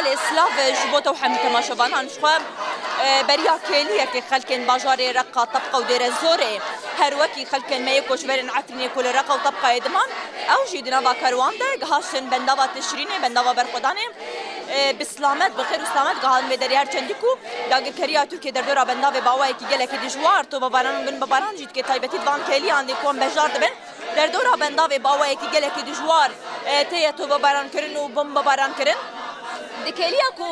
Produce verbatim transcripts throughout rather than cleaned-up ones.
Lê silav ji bo te û hemî temaşevanan ji xwe, e, beriya kêliyekê xelkên bajarê Reqa, Tebqa û Dêrezorê, her wekî xelkên me yê koçberên Efrînê ku li Reqa û Tebqayê diman, ew jî di nava kerwan de gihaştin bendava Tişrînê, bendava berxwedanê, e, bi silamet, bi xêr û silamet gihan vê derê, her çendî ku dagirkeriya Tirkiyê derdora bendavê bi awayekî gelekî dijwar, tobebaran û binbebaran jî dike, taybetî di van kêliyan de ku em beşdar dibin. Derdora bendavê bi awayekî gelekî dijwar, e, tê ye tobebarankirin û bombebarankirin. Di kêliya ku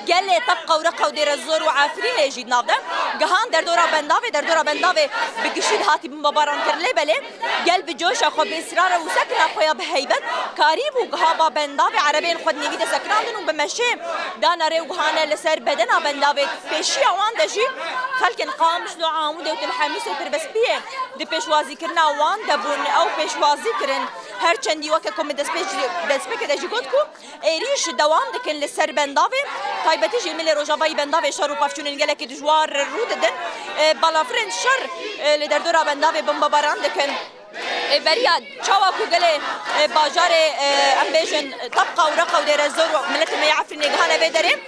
gelê Tebqa û Reqa û Dêrezor û Efrînê jî di nav de, gihan derdora bendavê, derdora bendavê bi giştî dihatî bombebarankirin. Lê belê gel bi coşa xwe, bi îsrara û sekina xwe ya bi heybet karîbû gihaba bendavê erebeyên xwe di nêvî de sekinandin û bi meşê dana rê û gihane li ser bedena bendavê. Pêşiya wan de jî xelkên Qamişlo, Amûdê û Til Hemîsê Tirbespiyê di pêşwazîkirina wan de bûn. Ew pêşwazî kirin. Her çendî weke ku min destpêk-, destpêkê de jî got ku êrîş dewam dikin li ser bendavê, taybetî jî milê rojavayî bendavê şer û pevçûnên gelekî dijwar rû didin. E, balafirên şer, e, li derdora bendavê bombebaran dikin. E, beriya çawa ku gelê, e, bajarê, e, em bêjin Tebqa û Reqa û Dêrezor û miletê me yê Efrînê gihane vê derê,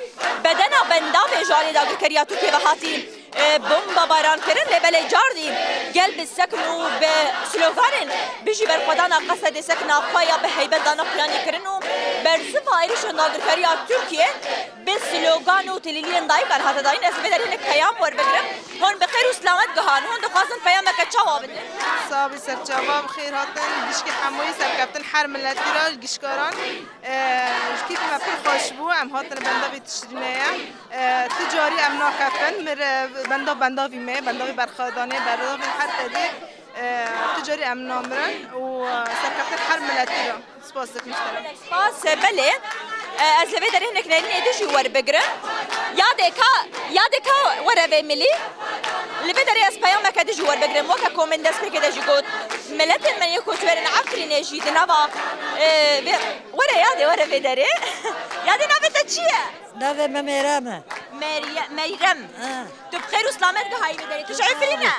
bedena bendavê ji alî dagirkeriya Tirkiyê ve hatî e, bombebaran kirin, lê belê cardî gel bi sekin û bi sloganên "Bijî berxwedana Qesedê, sekina xwe ya bi heybet" dana xuyanî kirin û bersiva êrişên dagirkeriya Tirkiyê bi slogan û tilîliyên dayikan hate dayîn. Ez vê derê hinek peyam werbigirim. Hûn bi xêr û silamet gihan. Hûn dixwazin peyameke çawa bidin? Sabî serçava bi xêr hatin. Gişkî hemûyî serkeftin her miletî re, gişkaran. E, ji kîf me pir xweş bû. Em hatin bendavê Tişrînê ye. E, tu carî em nakefin, mir, e, benda bendavî me, bendavî berxwedanê, bendavî her tedî, e, tu carî em namirin û, e, serkeftin her miletî re. Spas dikim ji te re. Spas, e, belê. E, ez li vê derê hinek nerînê din jî werbigirim. Yadê ka, yadê ka were vê milî. Li vê derê ez peyameke din jî werbigirim. Weke ku min destpêkê de jî got, miletên me yê koçberên Efrînê jî di nava, e, vê, were yadê, were vê derê. Yadê navê te çi ye? Navê me Meyrem e. Meriye-, Meyrem. Ha. Tu bi xêr û silamet gihayî vê derê. Tu ji Efrîn e?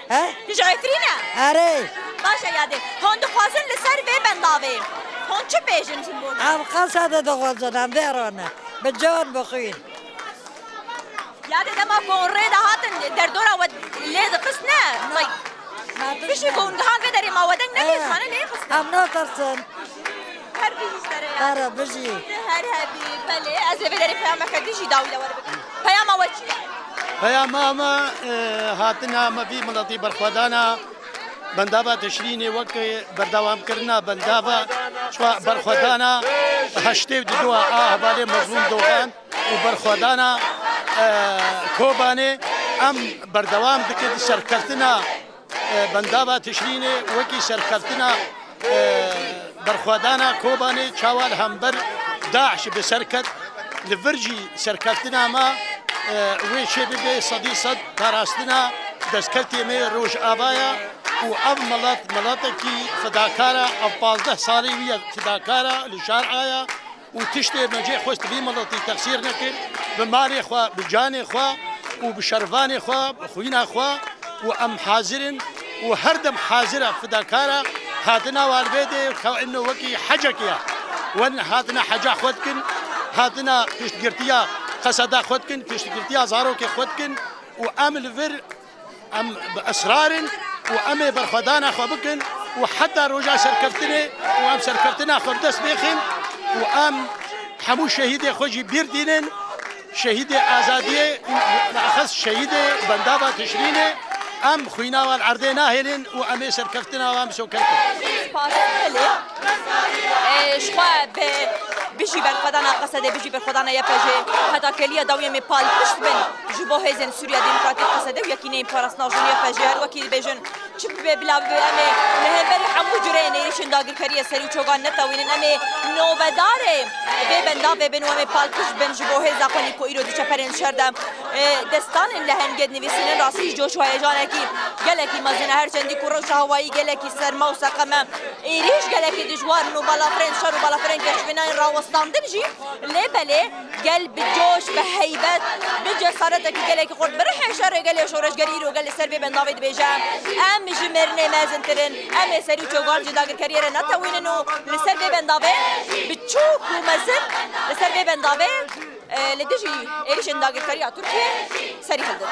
He? Tu ji Efrîn e? Erê. Baş e yadê. Hûn dixwazin li ser vê bendavê hûn çi bêjin ji bo me? Em Qesedê dixwazin, em vê re ne. Bi can, bi xwîn. Yadê dema ku hûn rê de hatin, derdora we lê dixist ne? Na. Piştî ku hûn gihan vê derê ma we deng nekir, Eh, xane lê xistin. Em natirsin. Her bijî ji te re ya. Her bijî. Her hebî, belê. Ez ê vê derê peyameke din jî dawî de werbigirim. Peyama we çi ye? Peyama me, e, hatina me vî miletî berxwedana bendava Tişrînê weke berdewamkirina bendava çi berxwedana heştê û du a hevalê Mezlûm Dogan û berxwedana, e, Kobanê em berdewam dikin serkeftina e, bendava Tişrînê wekî serkeftina, e, berxwedana Kobanê çawa li hember DAIŞ bi ser ket, li vir jî serkeftina me, e, wê çê bibe sedî sed parastina destkeftê me Rojavaya û ev milet miletekî fidakar e, ev pazdeh salê wî ye fidakar e, li şer aya. û tiştê me cê xwest vî miletî texsîr nekir, bi malê xwe, bi canê xwe û bi şervanê xwe, bi xwîna xwe û em hazir in û her dem hazir e fidakar e hatina wan vê dê ka ino wekî hecekê ye. Wen hatina heca xwe dikin, hatina piştgirtiya Qeseda xwe dikin, piştgirtiya zarokê xwe dikin û em li vir Em bi israr in û em ê berxwedana xwe bikin û heta roja serkeftinê û em serkeftina xwe bi dest bêxin û em hemû şehîdê xwe jî bîr tînin, şehîdê azadiyê û bilaxis şehîdê bendava Tişrînê, em xwîna wan erdê nahêlin û em ê serkeftina wan bi soker bikin. Spas, belê. E, ji xwe bi, bijî berxwedana Qesedê, bijî berxwedana Y P G. Heta kêliya dawiyê em ê palpişt bin ji bo hêzên Sûriya Demokratîk Qesedê û Yekîneyên Parastina Jin Y P G. Her wekî dibêjin, çi bibe bila bibe, em ê li hemberî hemû cureyên êrîşên dagirkeriyê serî û çogan netewînin. Em ê nobedarê vê bendavê bin û em ê palpişt bin ji bo hêza xwe lî ku îro di çeperên şer de, e, destanên lehengê dinivîsînin. Rastî jî coş û heyecanekî gelekî mezin e. Her çendî ku rewşa hewayî gelekî serma û seqem e, êrîş gelekî dijwar in û balafirên şer û balafirên keşfînayên rawestandin jî, lê belê gel bi coş, bi heybet, bi cesaretekî gelekî xurt, bi rihê şerê gelê şoreşgerî îro gel li ser vê bendavê dibêje, em ji mirinê mezintir in, em ê serî û çogan ji dagirkeriyê re netewînin û li ser vê bendavê bi çûk û mezin li ser vê bendavê Li dijî êrişên dagirkeriya Tirkiyê serî hildin.